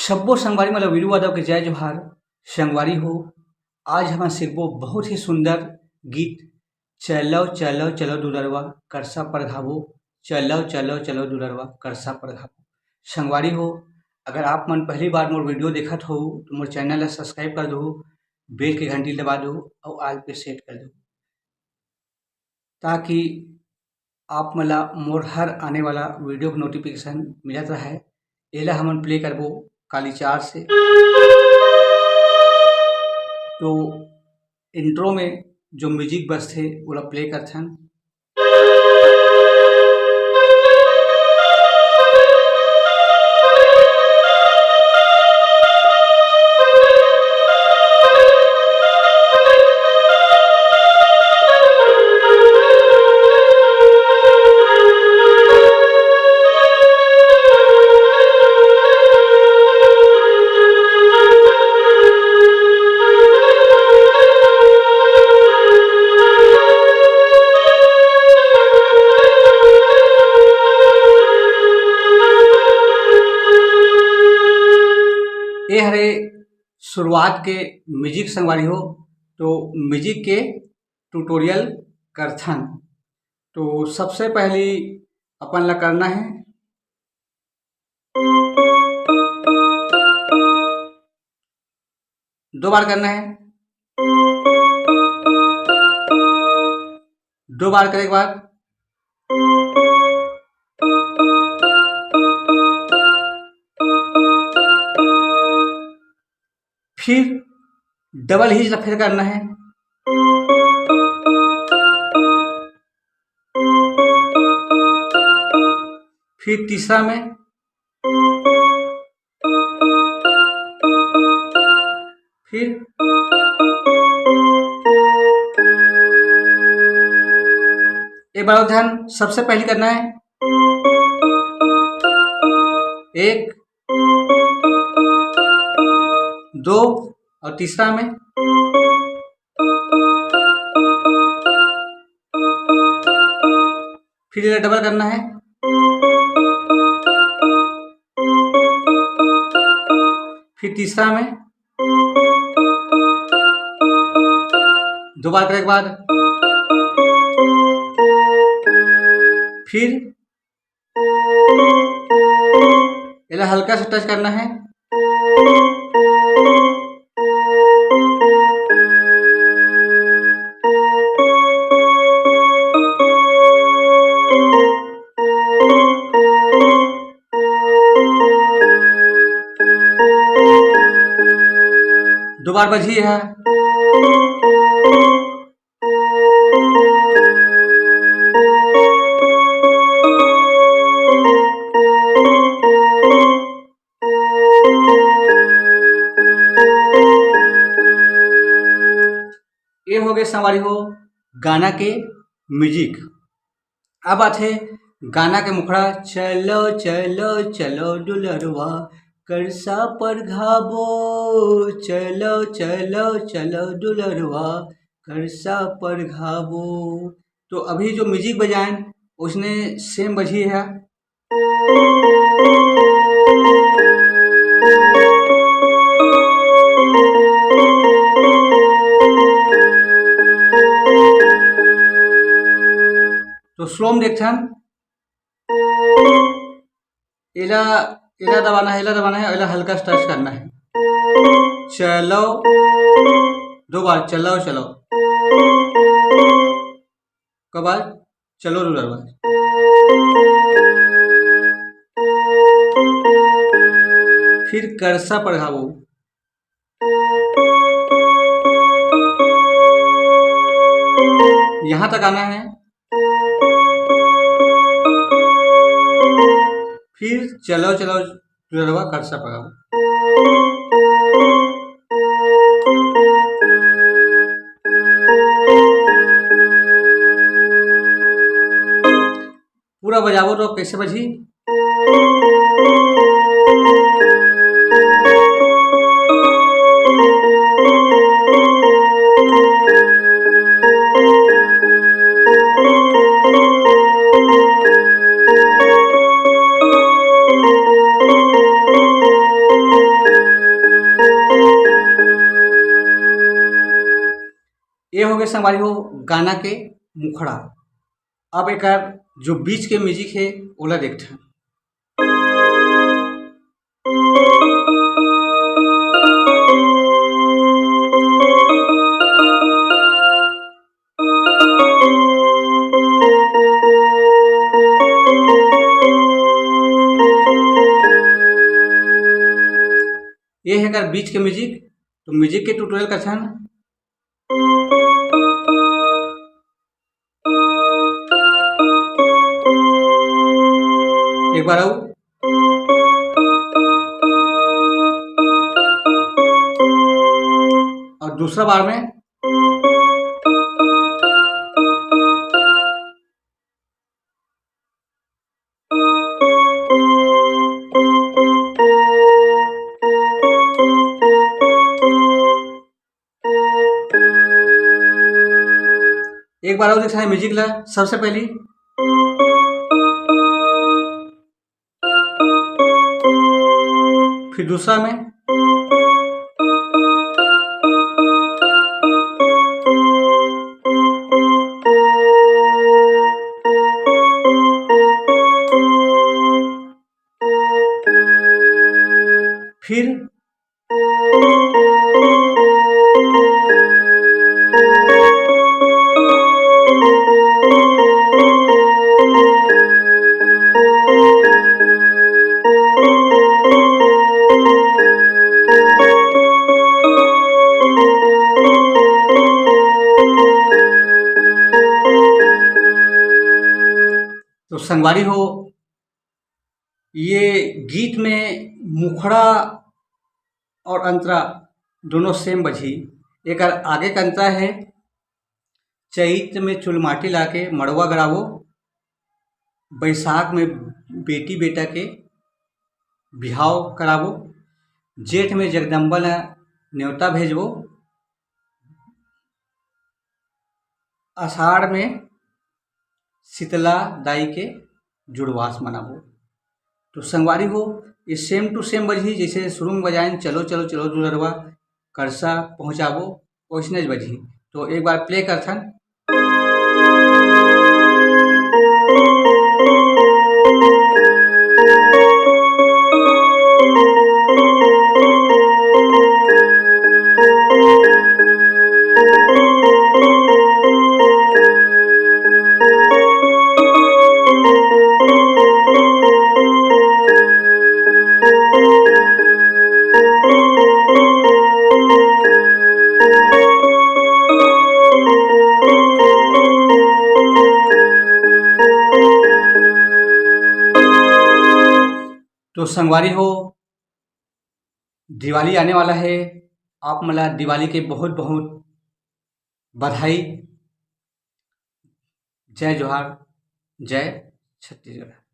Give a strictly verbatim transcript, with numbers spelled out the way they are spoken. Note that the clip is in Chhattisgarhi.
छब्बो संगवारी मन ल वीरू यादव के जय जोहार। संगवारी हो, आज हमन सीखबो बहुत ही सुंदर गीत, चलो चलो चलो दुलरवा, करसा परघाबो, चलो चलो चलो दुलरवा, करसा परघाबो। संगवारी हो, अगर आप मन पहली बार मोर वीडियो देखत हो तो मोर चैनल ला सब्सक्राइब कर दो, बेल के घंटी दबा दो और ऑल पे सेट कर दो, ताकि आप मन ला मोर हर आने वाला वीडियो के नोटिफिकेशन मिलत रहे। एला हमन प्ले करबो काली चार से। तो इंट्रो में जो म्यूजिक बजथे, ओला प्ले करथन। ये हरे शुरुआत के म्यूजिक संगवारी हो। तो म्यूजिक के ट्यूटोरियल करथन। तो सबसे पहली अपन ला करना है, दो बार करना है। दो बार करे के बाद फिर डबल हिच ला फिर करना है। फिर तीसरा में, फिर एक बार और ध्यान, सबसे पहले करना है एक, दो और तीसरा में। फिर इधर डबल करना है, फिर तीसरा में, दो बार करने के बाद फिर एला हल्का से टच करना है। दो बार बजी है। ये हो गए संगवारी हो गाना के म्यूजिक। अब आथे गाना के मुखड़ा, चलो चलो चलो दुलरवा, करसा परघाबो, चलो चलो चलो दुलरवा, करसा परघाबो। तो अभी जो म्यूजिक बजाएन, उसने सेम बजी है। तो स्लो में देखथन, एला, एला दबाना है, एला दबाना है, एला हल्का सा टच करना है। चलो, दो बार चलो, चलो। के बाद चलो रुलर बार। फिर करसा परघाबो। यहाँ तक आना है। फिर चलो चलो दुलरवा करसा परघाबो। पूरा बजाबो तो कैसे बजी? ये हो गए संगवारी हो गाना के मुखड़ा। अब एकर जो बीच के म्यूजिक है ओला देखथन। ये है एकर बीच के म्यूजिक। तो म्यूजिक के ट्यूटोरियल करथन। एक बार आऊ। और दूसरा बार में। एक बार और दिखाएं म्यूजिक ला। सबसे पहली, फिर दूसरा में, फिर तो संगवारी हो, ये गीत में मुखड़ा और अंतरा दोनों सेम बजही। एकर आगे के अंतरा है, चैत में चुलमाटी लाके मड़वा गड़ाबो, बैसाख में बेटी बेटा के बिहाव कराबो, जेठ में जगदम्बा ला नेवता भेजबो, आषाढ़ में शीतला दाई के जुड़वास मनाबो। तो संगवारी हो, ये सेम टू सेम बजही, जैसे शुरू में बजायन चलो चलो चलो दुलरवा करसा पहुँचाबो, वैसने बजही। तो एक बार प्ले करथन। तो संगवारी हो, दिवाली आने वाला है, आप मन ला दिवाली के बहुत बहुत बधाई। जय जोहार, जय छत्तीसगढ़।